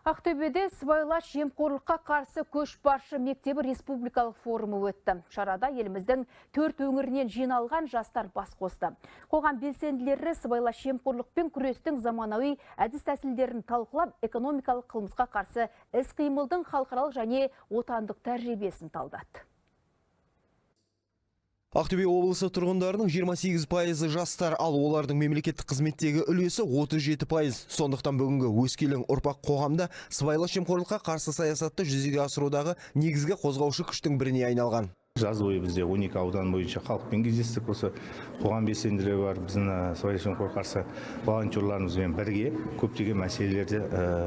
Ақтөбеде сыбайлас жемқорлыққа қарсы көшбасшы мектебі республикалық форумы өтті. Шарада еліміздің 4 өңірінен жиналған жастар бас қосты. Қоғам белсенділері сыбайлас жемқорлықпен күрестің заманауи әдіс-тәсілдерін талқылап, экономикалық қылмысқа қарсы іс-қимылдың халықаралық және отандық тәжірибесін талдады. Ақтөбе облысы тұрғындарының 28% жастар, ал олардың мемлекеттік қызметтегі үлесі 37%. Сондықтан бүгінгі өскелең ұрпақ қоғамда сыбайлас жемқорлыққа қарсы саясатты жүзеге асырудағы негізгі қозғаушы күштің біріне айналған. Жаз бойы бізде 12 аудан бойынша халықпен кездестік, осы қоғам белсенділері бар, біздің сыбайлас жемқорлыққа қарсы волонтерларымызбен бірге көптеген мәселелерде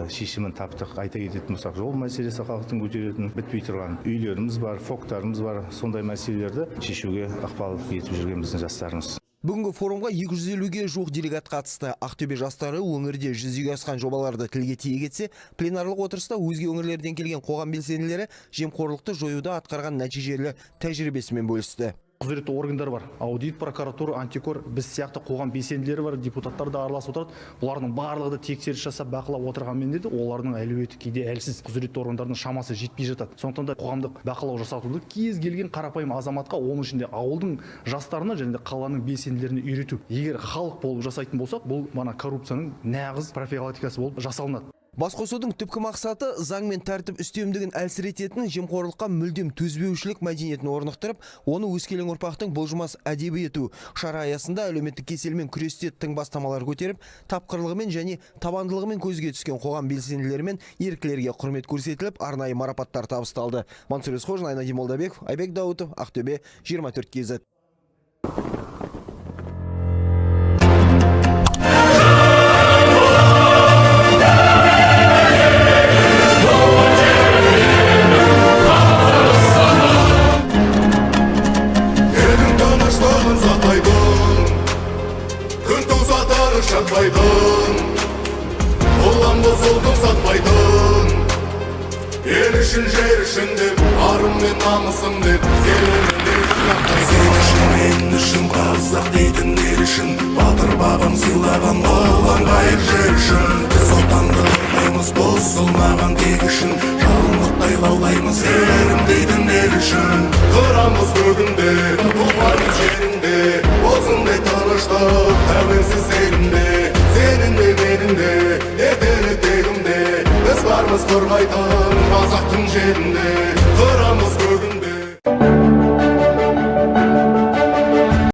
шешімін таптық. Айта кететін болсақ, жол мәселесі халықтың көтеретін бітпей тұрған үйлеріміз бар, фоктарымыз бар, сондай мәселелерді шешуге ықпал етіп жүрген біздің жастарымыз. Бүгінгі форумға 250-ге жуық делегат қатысты. Ақтөбе жастары өңірде жүзеге асқан жобаларды тілге тиек етсе, пленарлық отырыста өзге өңірлерден келген қоғам белсенділері жемқорлықты жоюда атқарған нәтижелі тәжірибесімен бөлісті. Құзыретті органдар бар, аудит, прокуратура, антикор, біз сияқты қоғам белсенділері бар, депутаттар да араласып отырады. Бұлардың барлығы да тексеріс жасап бақылап отырғанмен де олардың әлеуеті кейде әлсіз, құзыретті органдардың шамасы жетпей жатады. Сондықтан да қоғамдық бақылау жасатуды кез келген қарапайым азаматқа, оның ішінде ауылдың жастарына және де қаланың белсенділеріне үйрету. Егер халық болып жасайтын болсақ, бұл мана коррупцияның нағыз профилактикасы болып жасалынады. Басқосудың түпкі мақсаты заң мен тәртіп үстемдігін әлсірететін жемқорлыққа мүлдем төзбеушілік мәдениетін орнықтырып, оны өскелең ұрпақтың бұлжымас әдебі ету. Шара аясында әлеуметтік кеселмен күресте тың бастамалар көтеріп, тапқырлығымен және табандылығымен көзге түскен қоғам белсенділері мен еріктілерге құрмет көрсетіліп, арнайы марапаттар табысталды. Мансұр Есқожин, Айнадин Молдабеков, Айбек Даутов, Ақтөбе, 24 KZ. Ел үшін, жер үшін деп, арым мен намысым деп, сен үшін, мен үшін, қазақ дейтін ел үшін, батыр бабам сыйлаған ұлан ғайыр жер үшін, біз отанды қорғаймыз, бұзылмаған тек үшін, жалындықтай лаулаймыз, ерім дейтін ел үшін. Тұрамыз көгінде, тұлпармыз жерінде, осындай тыныштық, тәуелсіз елімде, сенің де менің де, ертелі тегімде, біз бармыз қорғайтын қазақтың жерінде.